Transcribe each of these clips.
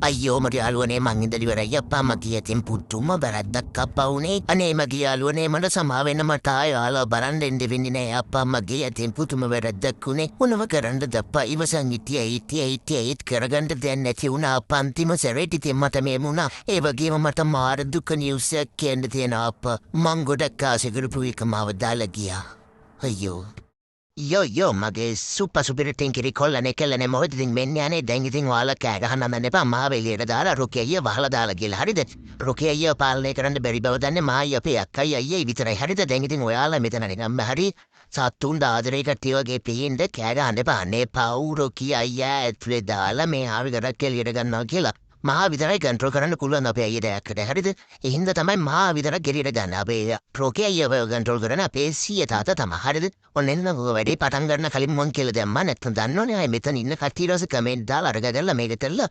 අයියෝ මට යාළුවනේ, මං ඉඳලා ඉවරයි අප්පා. මගේ අතින් පුදුම වැරද්දක් අප්පා වුණේ. අනේ මගේ යාළුවනේ, මට සමා වෙන්න. මට ආයෙ ඔයාලව බලන් ඉන්න වෙන්නේ නෑ අප්පා. මගේ අතින් පුදුම වැරද්දක් වුණේ. මොනව කරන්නද අප්පා? ඉවසන් හිටියා හිටියා හිටියා, ඒත් කරගන්න දෙයක් නැති වුණා අප්පා. අන්තිම සැරේට ඉතින් මට මේ වුණා. ඒ වගේම මට මාර දුක නිවුස් එකක් කියන්න තියෙනවා අප්පා. මං ගොඩක් ආස කරපු එක මාව දාලා ගියා. අයියෝ. යෝ යෝ, මගේ සුපර් සුපිරි ටින්කිරි කොල්ලනේ කෙල්ලනේ, මොකද ඉතින් මෙන්න යන්නේ. දැන් ඉතින් ඔයාලා කෑ ගහන්න යන්න එපා මාව එළියට දාලා රොකී අයියා වහලා දාලා කියලා, හරිද? රොකී අයියාව පාලනය කරන්න බැරි බව දන්නේ මායි අපේ අක්කයි අයියයි විතරයි, හරිද? දැන් ඉතින් ඔයාලා මෙතන නිකම්ම හරි සත්තුන්ට ආදරේ කට්ටිය වගේ පේන්න කෑ ගහන්න එපා. අනේ පව්, රොකී අයියා ඇතුලේ දාලා මේ ආවි ගඩක් එළියට ගන්නවා කියලා. මා විතරයි කන්ට්‍රෝල් කරන්න පුළුවන් අපේ අයියට අක්කට, හරිද? ඒ හින්දා තමයි මා විතරක් එළියට ගන්න. අපේ රොකී අයියව කන්ට්‍රෝල් කරන අපේ සීයා තාත්තා තමයි, හරිද? ඔන්න එන්න ඔය වැඩේ පටන් ගන්න කලින් මං කියලා දැම්මා. නැත්තම් දන්නවනේ ආයේ මෙතන ඉන්න කට්ටිය ඊට පස්සේ කමෙන්ට් දාලා අරග කරලා මේක කරලා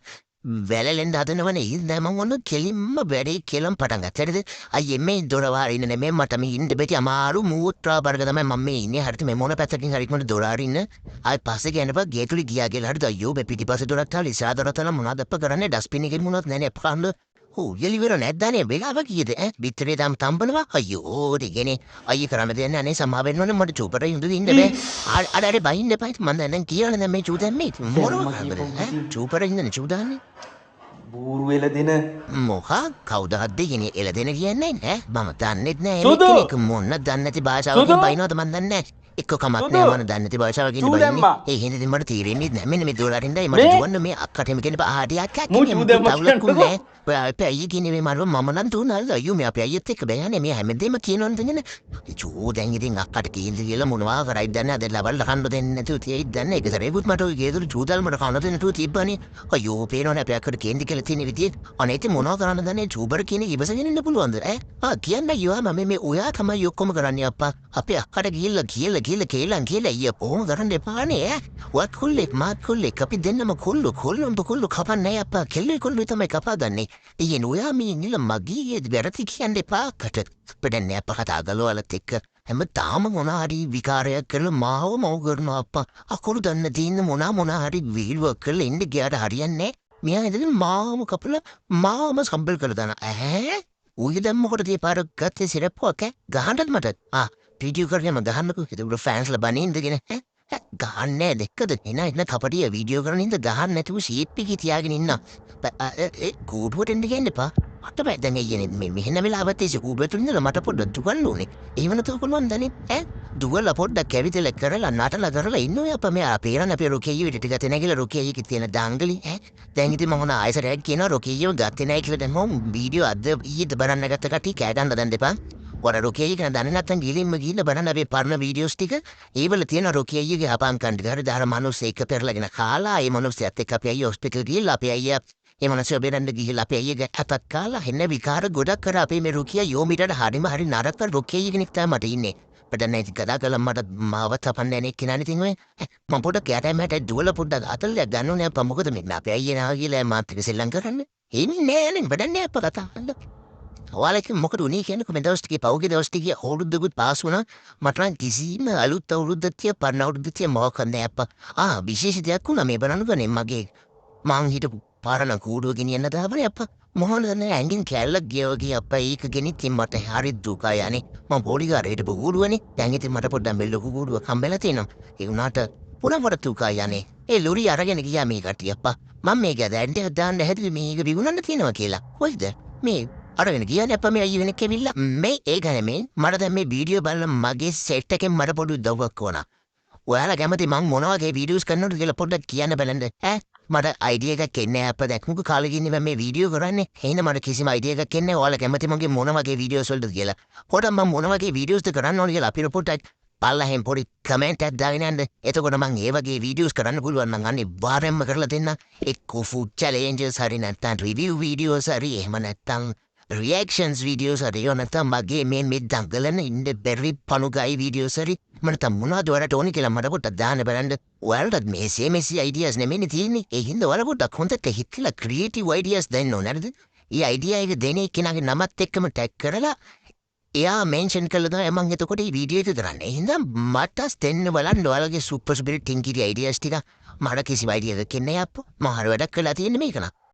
වැළලෙන්න හදනවනේ. ඉතින් මං ඔන්න කෙලින්ම වැඩේ කෙලම් පටන් ගත්තා, හරිද? අයියේ, මේ දොර වහලා ඉන්න නෙමෙයි, මට මේ ඉන්න බැරි අමාරු මූත්‍රා වර්ග තමයි මම මේ ඉන්නේ, හරිද? මේ මොන පැත්තකින් හරි ඉක්මනට දොර අරින්න. ආයෙ පස්සේ කියන්න බා ගේ තුලේ ගියා කියලා, හරිද? අයියෝ, මේ පිටිපස්සේ දොරක් තාලා ඉස්සරහ දොරක් තාලා මොනවද අප්පා කරන්නේ? ඩස්බින් එකේ මොනවද නෑනේ අප්පා කන්න. හෝ එළිවර නැද්ද අනේ? වෙලාව කීයද ඈ? බිත්තරේ තාම තම්බනවා. අයියෝ දෙගනේ, අයියේ කරන්න දෙයක් නෑ අනේ. සමා වෙන්න ඕනේ, මට චූපර ඉඳ ඉන්න බෑ. අර අර අර බයින්න එපා. මං දැන් කියලානේ දැන් මේ චූ දැම්මේ. මොනවා කරන්නද ඈ? චූපර ඉන්නනේ චූ දාන්නේ. බූරු එළදෙන. මොකක් කවුද හත් දෙන්නේ එළදෙන කියන්නේ ඈ? මම දන්නෙත් නෑ. සුදු! කෙනෙක් මොන දන්නේ නැති භාෂාවකින් සුදු! බයිනවද මන් දන්නේ නෑ. එක්ක කමක් සුදු! නෑ, මම දන්නේ නැති භාෂාවකින් චූ බයින්නේ. දැම්මා. ඒ හින්දා ඉතින් මට තේරෙන්නේ නෑ. මෙන්න මේ දොර අරින්නයි මට මේ? දුවන්න මේ අක්කට එහෙම කියන ආදී අක්කා මූ කියන්නේ චූ දැම්මා තවුලක් කියන්නකෝ. නෑ. ඔය අපේ අයියේ කියන්නේ මේ මම මම නම් දුවන අයියෝ, මේ අපේ අයියත් එක්ක බෑ නේ. මේ හැමදේම කියනවනේ දැන්. චූ දැන් ඉතින් අක්කට කේන්ති කියලා මොනවා කරයිද දන්නේ. අද ලවල් කන්න දෙන්නේ නැතුව තියෙයිද දන්නේ. එක සැරේකුත් මට ඔය ගේ දොර චූ දාලා මට කන්න දෙන්න නැතුව තිබ්බනේ. අයියෝ, පේනවනේ අපේ අක්කට කේන්ති කියලා තියෙන විදිය. අනේ ඉතින් මොනවා කරන්න දන්නේ? චූබර කියන එක ඉවසගෙන ඉන්න පුළුවන්ද ඈ? ආ කියන්න අයියෝ, මම මේ ඔයා තමයි ඔක්කොම කරන්නේ අප්පා. අපේ අක්කට ගිහිල්ලා කියලා කියලා කේලම් කියලා අයියා කොහොම කරන්න එපානේ ඈ. ඔයත් කොල්ලෙක් මාත් කොල්ලෙක්, අපි දෙන්නම කොල්ලෝ. කොල්ලොන්ට කොල්ලෝ කපන්නේ නෑ අප්පා. කෙල්ලොයි කොල්ලොයි තමයි කපාගන්නේ. ඉතින් ඔයා මේ නිල මගේ වැරදි කියන්න එපා අක්කට. අපිට අප්පා කතා කරලා ඔයාලත් එක්ක හැමදාම මොනා හරි විකාරයක් කරලා මාව මව් කරනවා අප්පා. අකුරු දන්න තියෙන මොනා මොනා හරි විහිළුවක් කරලා එන්න ගියාට හරියන්නේ නෑ. මෙයා ඉතින් මාවම කපලා මාවම සම්බල් කරලා දානවා. ඈ ඌ දැන් මොකටද මේ පාර ගත්තේ සිරප්පුවක් ඈ? ගහන්නද මට? ආ වීඩියෝ කරගෙන මම ගහන්නකෝ. එතකොට ෆෑන්ස්ලා බනින්ද ගෙන ඈ? ගහන්නේ නෑ දැක්කද? එන එන කපටිය වීඩියෝ කරන හින්දා ගහන්න නැතුව ෂේප් එකේ තියාගෙන ඉන්නා. ඒ කූඩුවට එන්න කියන්න එපා. මට බෑ දැන් අයියනේ, මේ මෙහෙන වෙලාවත් ඒ කූඩුව ඇතුළේ ඉඳලා මට පොඩ්ඩක් දුවන්න ඕනේ. එහෙම නැතුව පුළුවන් දනේ ඈ? දුවලා පොඩ්ඩක් ඇවිදලා කරලා නටලා කරලා ඉන්න ඔය අප්පා. මේ අපේ රණ අපේ රොකී අයියෝ ටික ගත්තේ නෑ කියලා රොකී අයියගේ තියෙන දංගලි ඈ. දැන් ඉතින් මම මොන ආයෙසරයක් කියනවා රොකී අයියෝ ගත්තේ නෑ කියලා. දැන් මම වීඩියෝ අද ඊයේද බලන්න ගත්ත කට්ටිය කෑ ගන්න දැන් දෙපා. ඔර රොකී අයියා ගැන දන්නේ නැත්නම් ගිලින්ම ගිහිල්ලා බලන්න අපේ පරණ වීඩියෝස් ටික. ඒවල තියෙන රොකී අයියගේ හපංකම් ටික. හරිද? අර මනුස්ස එක පෙරලාගෙන කාලා ඒ මනුස්සයත් එක්ක අපේ අයියා හොස්පිටල් ගිහිල්ලා අපේ අයියා ඒ මනුස්සය බෙරන්න ගිහිල්ලා අපේ අයියාගේ අතක් කාලා එන්න විකාර ගොඩක් කරා අපේ මේ රොකී අයියෝ. මීටට හරිම හරි නරක රොකී අයියා කෙනෙක් තමයි මට ඉන්නේ. අපිට නෑ ඉතින් කතා කළා මට මාව තපන්න යන්නේ කෙනානේ ඉතින් ඔය. මම පොඩ්ඩක් එයාට මට දුවලා පොඩ්ඩක් අතල්ලයක් ගන්න ඕනේ අප්පා. මොකද මේ අපේ අයියා නාව කියලා මාත් එක්ක සෙල්ලම් කරන්නේ. එන්නේ නෑ නේ, වැඩක් නෑ අප්පා කතා කරන්න. ඔයාලා ඉතින් මොකද උනේ කියන්නකෝ. මේ දවස් ටිකේ, පහුගිය දවස් ටිකේ අවුරුද්දකුත් පාස් වුණා. මට නම් කිසිම අලුත් අවුරුද්දක් තිය පරණ අවුරුද්දක් තිය මොකක් නෑ අප්පා. ආ විශේෂ දෙයක් වුණා මේ බලන්නකෝ මගේ මං හිටපු පරණ කූඩුව ගෙනියන්න දාපනේ අප්පා. මොහොන නෑ ඇඟින් කැල්ලක් ගියා වගේ අප්පා. ඒක ගෙනිත් මට හරි දුකයි අනේ. මං පොඩි හිටපු කූඩුවනේ. දැන් ඉතින් මට පොඩ්ඩක් මේ ලොකු කූඩුවක් හම්බෙලා තියෙනවා. ඒ වුණාට පුරා මට දුකයි අනේ. ඒ ලොරි අරගෙන ගියා මේ කට්ටිය අප්පා. මං මේක දැන් ටිකක් දාන්න හැදුවේ මේක විකුණන්න තියෙනවා කියලා. කොයිද මේ අරගෙන ගියානේ අප්පා මේ අයියෝ කෙනෙක් ඇවිල්ලා. මේ ඒක නෙමෙයි, මට දැන් මේ වීඩියෝ බලලා මගේ සෙට් එකෙන් මට පොඩි උදව්වක් ඕන. ඔයාලා කැමති මං මොන වගේ වීඩියෝස් කරනවද කියලා පොඩ්ඩක් කියන්න බලන්න ඈ. මට අයිඩියා එකක් එන්නේ නෑ අප්පා. දැන් මුක කාලෙකින් ඉන්නේ මම මේ වීඩියෝ කරන්නේ. එහෙනම් මට කිසිම අයිඩියා එකක් එන්නේ නෑ ඔයාලා කැමති මගේ මොන වගේ වීඩියෝස් වලද කියලා. පොඩ්ඩක් මං මොන වගේ වීඩියෝස්ද කරන්න ඕන කියලා අපිට පොඩ්ඩක් පල්ලහෙන් පොඩි කමෙන්ට් එකක් දාගෙන යන්න. එතකොට මං ඒ වගේ වීඩියෝස් කරන්න පුළුවන් නම් අනිවාර්යෙන්ම කරලා දෙන්න. එක්කෝ ෆුඩ් චැලෙන්ජස් හරි නැත්නම් රිවිව් වීඩියෝස් හරි, එහෙම නැත්නම් රියැක්ෂන්ස් වීඩියෝස් හරි, එහෙම නැත්නම් මගේ මේ මේ දඟලන ඉන්න බැරි පණුගයි වීඩියෝස් හරි, මට තම මොනවද ඔයාලට ඕනේ කියලා මට පොඩ්ඩක් දාන්න බලන්න. ඔයාලටත් මේ සේම අයිඩියාස් නෙමෙයිනේ තියෙන්නේ. ඒ හින්දා ඔයාලා පොඩ්ඩක් හොඳට හිතලා ක්‍රියේටිව් අයිඩියාස් දෙන්න ඕන නේද? ඒ අයිඩියා එක දෙන එක්කෙනාගේ නමත් එක්කම ටැග් කරලා එයා මෙන්ෂන් කළා තමයි මං එතකොට මේ වීඩියෝ එක කරන්නේ. එහෙනම් මට දෙන්න බලන්න ඔයාලගේ සුපර් ස්පිරිට් ටින්කිරි අයිඩියාස් ටික. මට කිසිම අයිඩියා එකක් එන්නේ නෑ අප්පෝ. මම හරි වැඩක් කරලා තියෙන්නේ මේක නම්.